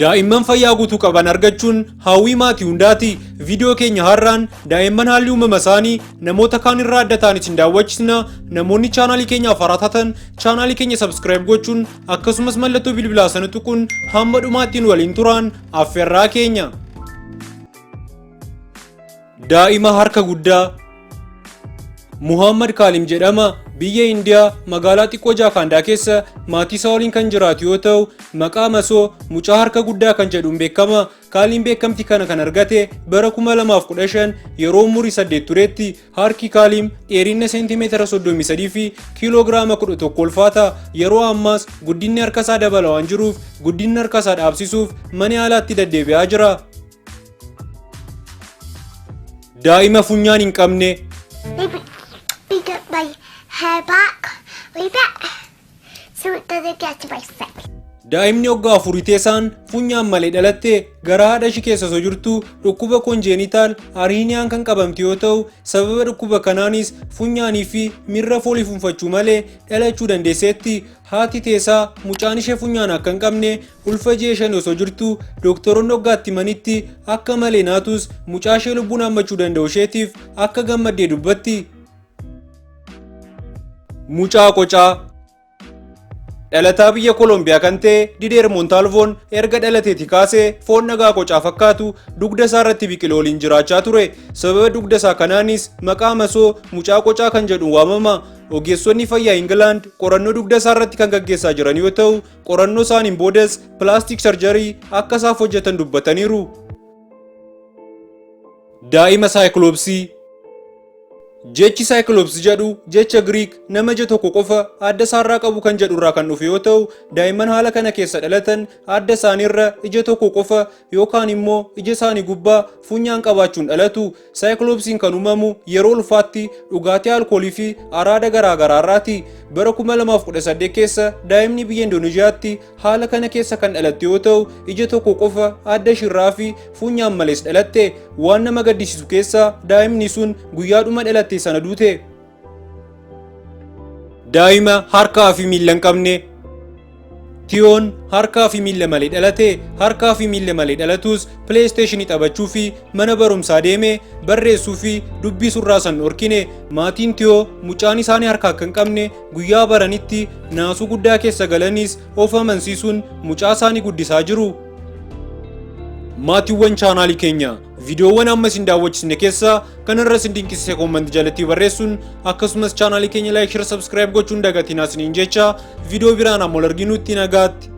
Daa'imman fayyaa guutuu qaban argachuun hawwii maatii hundaati. Viidiyoo keenya har'aan daa'imman haalli uumama isaanii namoota kaan irraa adda ta'an isin daawwachisna. Namoonni chaanaalii keenyaaf haaraa taatan chaanaalii keenya subscribe gochuun akkasumas mallattoo bilbilaa sana tuquun hamma dhumaatti nu waliin turaan affeerraa keenya. Daa'ima harka guddaa Muhammad Kaalim jedhama. Biyya Indiyaa magaalaa xiqqoo Jaakaandaa keessa maatii isaa waliin kan jiraatu yoo ta'u, maqaa masoo mucaa harka guddaa kan jedhuun beekama. Kaaliin beekamtii kana kan argate bara 2015 yeroo umurii 8 turetti. Harki Kaaliim dheerina seentimeetira 33 fi kiiloogiraama 11 ulfaata. Yeroo ammaas guddinni harka isaa dabala waan jiruuf guddinni harka isaa dhaabsisuuf mana yaalaatti deddeebi'aa jira. Daa'ima funyaan hin qabne. Maybe we get my hair back a wee bit so it doesn't get in my face. Daa'imni waggaa afurii teessaan funyaan malee dhalatte garaa haadha ishii keessa osoo jirtu dhukkuba congenital arhiniyaan kan qabamte yoo ta'u, sababa dhukkuba kanaanis funyaanii fi miirra foolii fuunfachuu malee dhalachuu dandeesseetti. Haati teessaa mucaan ishee funyaan akka hin qabne ulfa ji'a 5 osoo jirtu dooktoroonni waggaatti himanitti akka malee naatus mucaa ishee lubbuun hammachuu danda'u isheetiif akka gammaddee dubbatti. Mucaa qocaa. Dhalataa biyya Koolombiyaa kan ta'e Dideer Montaalvoon erga dhalateeti kaasee foon dhagaa qocaa fakkaatu dugda isaa irratti biqilee waliin jiraachaa ture. Sababa dugda isaa kanaanis maqaa masoo mucaa qocaa kan jedhuun waamama. Ogeessonni fayyaa Ingilaand qorannoo dugda isaa irratti kan gaggeessaa jiran yoo ta'u, qorannoo isaaniin boodas plastic surgery akka isaaf hojjetan dubbataniiru. Daa'ima saayikloopsii. Jechi cyclops jedhu jecha Giriik nama ija tokko qofa adda isaarraa qabu kan jedhu irraa kan dhufe yoo ta'u, daa'imman haala kana keessa dhalatan adda isaaniirra ija tokko qofa yookaan immoo ija isaanii gubbaa funyaan qabaachuun dhalatu. Saayikloopsiin kan uumamu yeroo ulfaatti dhugaatii alkoolii fi araada garaa garaa irraati. Bara 2018 keessa daa'imni biyya Indoneeziyaatti haala kana keessa kan dhalatte yoo ta'u, ija tokko qofa adda ishirraa fi funyaan malees dhalatte. Waan nama gaddisiisu keessaa daa'imni sun guyyaadhuma dhalatte sana duute. Daa'ima harkaa fi miilla hin qabne. Tiyoon harkaa fi miilla malee dhalate. Harkaa fi miilla malee dhalatus PlayStation taphachuu fi mana barumsaa deeme barreessuu fi dubbisuurraa san dhorkine. Maatiin Tiyoo mucaan isaanii harka akka hin qabne guyyaa baranitti naasuu guddaa keessa galanis of amansiisuun mucaa isaanii guddisaa jiru. Maatiiwwan chaanaalii keenya, viidiyoowwan amma isin daawwachisne keessaa kan irra isin dinqisiise comment jalatti barreessuun, akkasumas chaanaalii keenya like, share, subscribe gochuun dagatinaa isiniin jecha, viidiyoo biraan amma wal arginutti nagaatti.